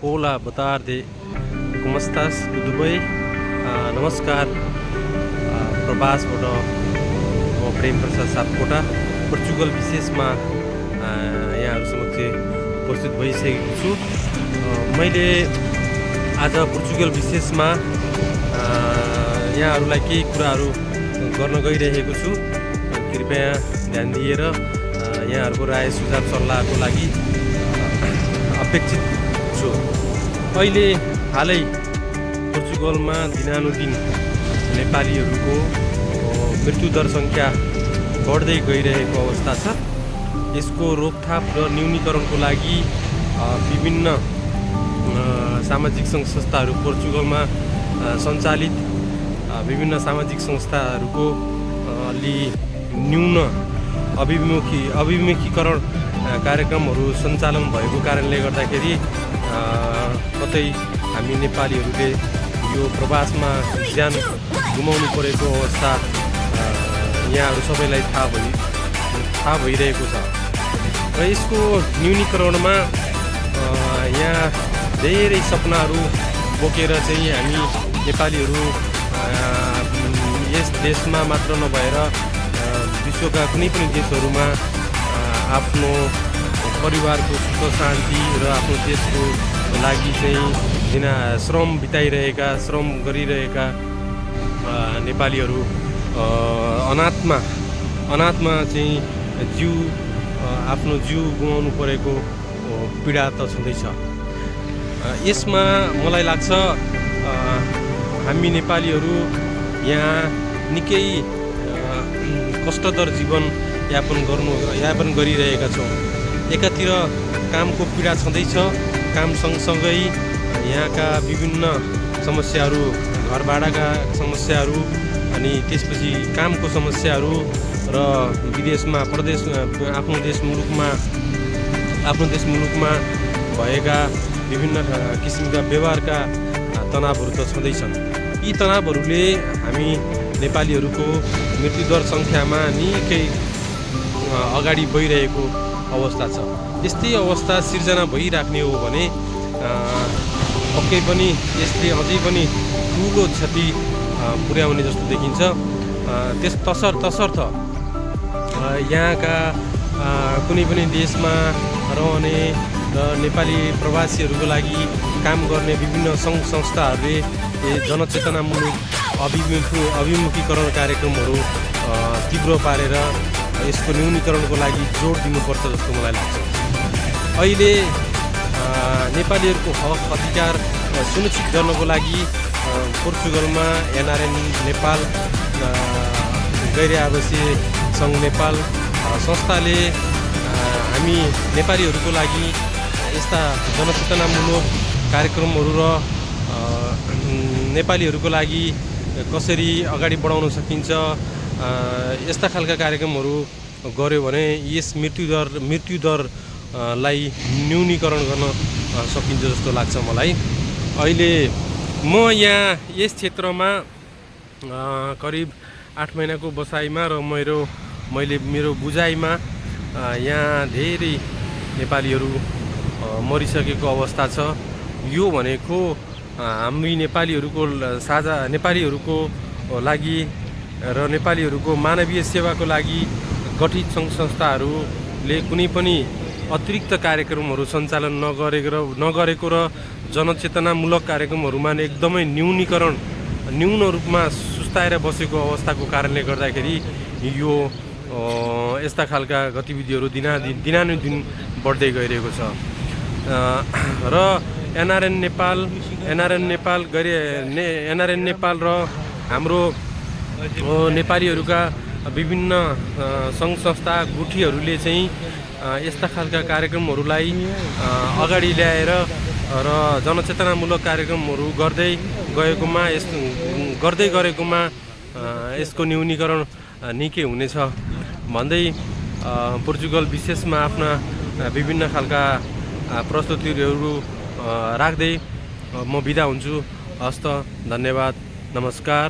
Hola, boa tarde. Como estás? Tudo bem? नमस्कार प्रवासबाट म प्रेम प्रसाद सापकोटा पोर्चुगल विशेषमा यहाँहरू समक्ष उपस्थित भइसकेको छु। मैले आज पोर्चुगल विशेषमा यहाँहरूलाई केही कुराहरू गर्न गइरहेको छु। कृपया ध्यान दिएर यहाँहरूको राय सुझाव सल्लाहको लागि अपेक्षित छु। अहिले हालै पोर्चुगलमा दिनानुदिन नेपालीहरूको मृत्युदर सङ्ख्या बढ्दै गइरहेको अवस्था छ। यसको रोकथाम र न्यूनीकरणको लागि विभिन्न सामाजिक सङ्घ संस्थाहरू पोर्चुगलमा सञ्चालित विभिन्न सामाजिक संस्थाहरूको अलि न्यून अभिमुखीकरण कार्यक्रमहरू सञ्चालन भएको कारणले गर्दाखेरि कतै हामी नेपालीहरूले यो प्रवासमा ज्यान गुमाउनु परेको अवस्था यहाँहरू सबैलाई थाहा भइरहेको छ। र यसको न्यूनीकरणमा यहाँ धेरै सपनाहरू बोकेर चाहिँ हामी नेपालीहरू यस देशमा मात्र नभएर विश्वका कुनै पनि देशहरूमा आफ्नो परिवारको सुख शान्ति र आफ्नो देशको लागि चाहिँ श्रम गरिरहेका नेपालीहरू अनाथमा चाहिँ आफ्नो जिउ गुमाउनु परेको पीडा त छँदैछ। यसमा मलाई लाग्छ हामी नेपालीहरू यहाँ निकै कष्टदर जीवन यापन गरिरहेका छौँ। एकातिर कामको पीडा छँदैछ, काम सँगसँगै यहाँका विभिन्न समस्याहरू, घर भाडाका समस्याहरू, अनि त्यसपछि कामको समस्याहरू र विदेशमा आफ्नो देश मुलुकमा भएका विभिन्न किसिमका व्यवहारका तनावहरू त छँदैछन्। यी तनावहरूले हामी नेपालीहरूको मृत्युदर सङ्ख्यामा निकै अगाडि बढिरहेको अवस्था छ। यस्तै अवस्था सिर्जना भइराख्ने हो भने पक्कै पनि यसले अझै पनि ठुलो क्षति पुर्याउने जस्तो देखिन्छ। तसर्थ यहाँका कुनै पनि देशमा रहने र नेपाली प्रवासीहरूको लागि काम गर्ने विभिन्न सङ्घ संस्थाहरूले जनचेतनामूलक अभिमुखीकरण कार्यक्रमहरू तीव्र पारेर यसको न्यूनीकरणको लागि जोड दिनुपर्छ जस्तो मलाई लाग्छ। अहिले नेपालीहरूको हक अधिकार सुनिश्चित गर्नको लागि पोर्चुगलमा एनआरएन नेपाल, गैर आवासीय सङ्घ नेपाल संस्थाले हामी नेपालीहरूको लागि यस्ता जनचेतनामूलक कार्यक्रमहरू र नेपालीहरूको लागि कसरी अगाडि बढाउन सकिन्छ यस्ता खालका कार्यक्रमहरू गर्यो भने यस मृत्युदरलाई न्यूनीकरण गर्न सकिन्छ जस्तो लाग्छ मलाई। अहिले म यहाँ यस क्षेत्रमा करिब 8 महिनाको बसाइमा र मेरो बुझाइमा यहाँ धेरै नेपालीहरू मरिसकेको अवस्था छ। यो भनेको हामी नेपालीहरूको लागि र नेपालीहरूको मानवीय सेवाको लागि गठित सङ्घ संस्थाहरूले कुनै पनि अतिरिक्त कार्यक्रमहरू सञ्चालन नगरेको र जनचेतनामूलक कार्यक्रमहरूमा एकदमै न्यून रूपमा सुस्ताएर बसेको अवस्थाको कारणले गर्दाखेरि यो यस्ता खालका गतिविधिहरू दिनानुदिन बढ्दै गइरहेको छ। र एनआरएन नेपाल र हाम्रो नेपालीहरूका विभिन्न सङ्घ संस्था गुठीहरूले चाहिँ यस्ता खालका कार्यक्रमहरूलाई अगाडि ल्याएर र जनचेतनामूलक कार्यक्रमहरू गर्दै गरेकोमा यसको न्यूनीकरण निकै हुनेछ भन्दै पोर्चुगल विशेषमा आफ्ना विभिन्न खालका प्रस्तुतिहरू राख्दै म बिदा हुन्छु। हस्त, धन्यवाद, नमस्कार।